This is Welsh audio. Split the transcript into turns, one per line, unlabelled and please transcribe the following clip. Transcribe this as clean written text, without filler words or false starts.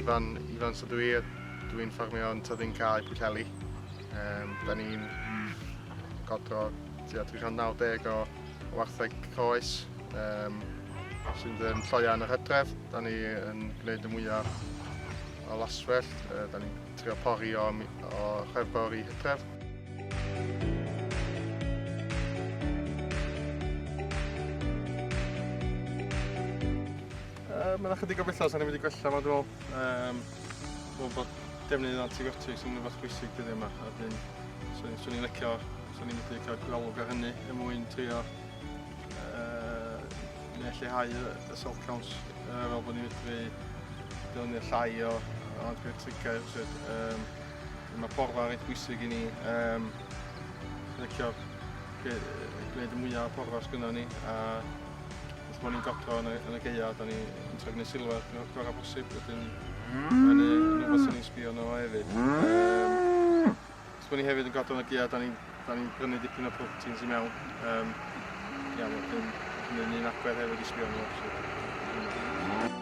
Ifan Ifans ydw i, dwi'n ffarmio yn Tyddyn Cae, Pwllheli. Um, da ni'n godro tua 390 o wartheg croes um, sydd yn lloia yn yr hydref. Da ni yn gwneud y mwyaf o laswellt, uh, da ni'n trio pori o, o Chwefror i Hydref. Uh, Mae'n ychydig o bethau sy'n ni'n mynd i gwella yma, dwi'n meddwl. Um, dwi'n meddwl bod defnydd antibiotics yn rhywbeth bwysig dyddiau yma. A dyn, swn so i'n licio, swn i'n medru cael golwg ar hynny er mwyn trio uh, neu lleihau y, y cell counts uh, fel bod ni'n medru defnyddio llai o, o antibiotigau. Um, mae porfa reit bwysig i ni. Um, licio gwneud y mwyaf o porfa sgynnon ni a wrth bod ni'n godro yn y, yn y gaeaf, da ni'n trio gwneud silver gorau posib, wedyn mae hynny yn rhywbeth sy'n ni'n sbio arno fo hefyd. Um, wrth bod ni hefyd yn godro yn y gaeaf, da ni'n da ni brynu dipyn o proteins i mewn. Um, ia, wedyn hynny'n un agwedd hefyd i sbio arno fo. So.